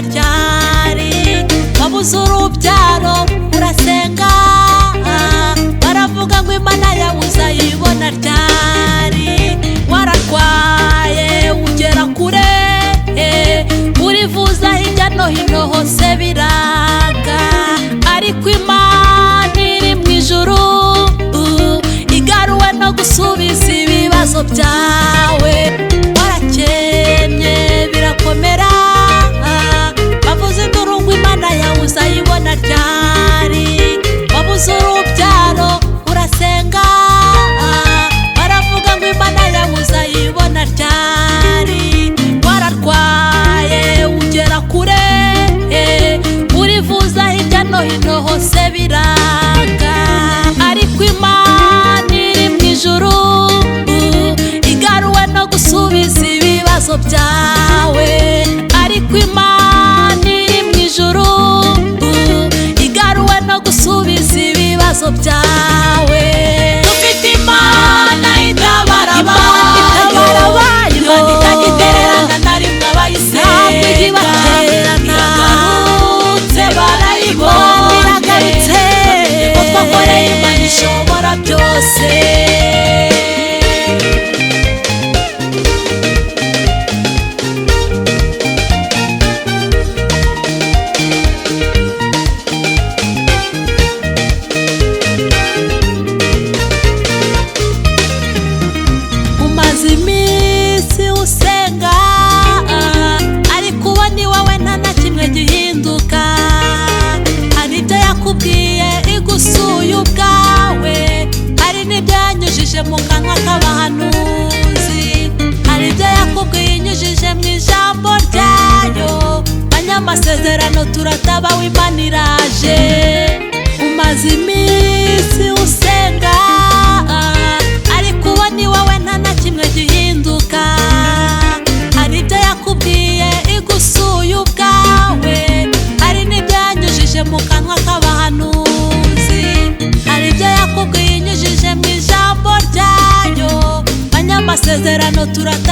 Ryari wabuze urubyaro urasenga, baravuga ngo Imana yawe uzayibona ryari? Wararwaye ugera kure, urivuza hirya no hino hose biranga, ariko Imana iri mu ijuru igaruwe no gusubiza ibibazo byawe. Warakennye birakomera, bavuze induru ngo Imana yawe uzayibona ryari? Wabuze urubyaro urasenga, baravuga ngo Imana yawe uzayibona ryari? Wararwaye ugera kure, urivuza hirya no hino hose biranga, ariko Imana iri mu ijuru igaruwe no gusubiza ibibazo byawe. Ariko Imana iri mu ijuru igaruwe no gusubiza ibibazo byawe. Dufite Imana itabara abayo, Imana itagitererana na rimwe abayisenga. Ntabwo ijya ibatererana. Iragarutse, barayibonye. Iragarutse. Bamenye ko twakoreye Imana ishobora byose. Umaze iminsi usenga, ariko ubona iwawe nta na kimwe gihinduka. Hari ibyo yakubwiye igusuye ubwawe, hari n'ibyo yanyujije mu kanwa k'abahanuzi, hari ibyo yakubwiye inyujije mu ijambo ryayo. Banyamasezerano turatabawe, Imana iraje. Umaze iminsi usenga, ariko ubona iwawe nta na kimwe gihinduka. Hari ibyo yakubwiye igusuye ubwawe, hari n'ibyo yanyujije mu kanwa k'abahanuzi, hari ibyo yakubwiye inyujije mu ijambo ryayo. Banyamasezerano turatabawe.